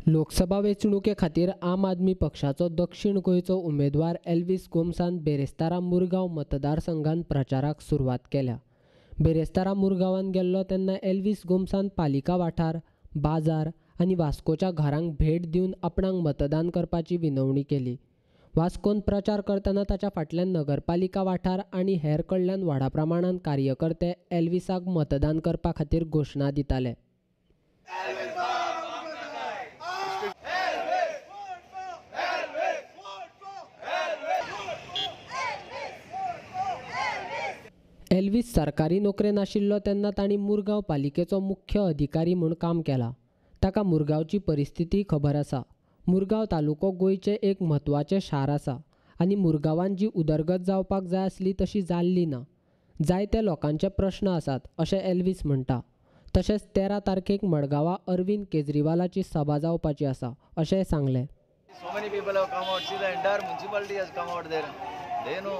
लोकसभा वेंचणुके खातीर आम आदमी पक्षाचो दक्षिण गोंयचो उमेदवार एल्विस गोम्सान बेरेस्तारा मुरगांव मतदारसंघान प्रचाराक सुरवात केल्या. बेरेस्तारा मुरगांवान गेल्लो तेन्ना एल्विस गोम्सान पालिका वाठार, बाजार आनी वास्कोच्या घरांक भेट दिवन आपणाक मतदान करपाची विनवणी केली. वास्कोन प्रचार करतना ताच्या फाटल्यान नगरपालिका वाठार आनी हेर कडल्यान व्हडा प्रमाणान कार्यकर्ते एल्विसाक मतदान करपा खातीर घोशणा दिताले. एल्विस सरकारी नोकरेन आशिल्लो तेन्ना तांणी मुरगांव पालिकेचो मुख्य अधिकारी म्हूण काम केलां. ताका मुरगांवची परिस्थिती खबर आसा. मुरगांव तालुको गोंयचें एक म्हत्वाचें शार आसा आनी मुरगांवान जी उदरगत जावपाक जाय आसली तशी जाल्ली ना. जायते लोकांचे प्रश्न आसात अशें एल्विस म्हणटा. तशेंच 13 तारखेक मडगांवां अरविंद केजरीवालाची सभा जावपाची आसा अशेंय सांगलें. So many people have come out. See, the entire municipality has come out there. They know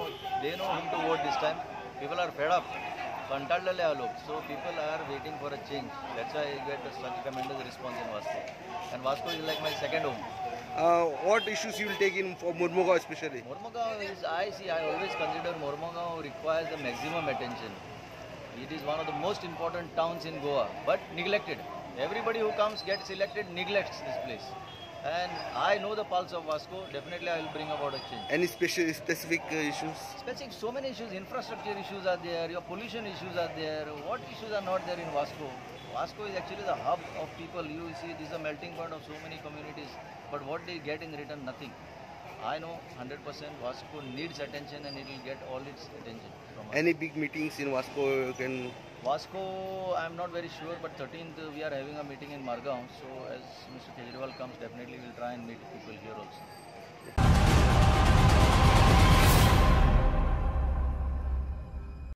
whom to vote this time. People are fed up. कंटाळलेले आहा लोक. So people are waiting for a change. That's why you get such tremendous response in Vasco. And Vasco is like my second home. What issues you will take in for Mormugao especially? Mormugao is, I always consider Mormugao requires the maximum attention. It is one of the most important towns in Goa, but neglected. Everybody who comes, gets elected, neglects this place. And I know the pulse of Vasco. Definitely I will bring about a change. Any specific issues? Specific, so many issues. Infrastructure issues are there, your pollution issues are there. What issues are not there in Vasco? Vasco is actually the hub of people. You see, this is a melting pot of so many communities. But what they get in return, nothing. I know 100% Vasco needs attention and it will get all its attention from us. Any big meetings in Vasco? You can... Vasco, I am not very sure, but 13th we are having a meeting in Margao. So as Mr. Kejriwal comes, definitely we will try and meet people here also.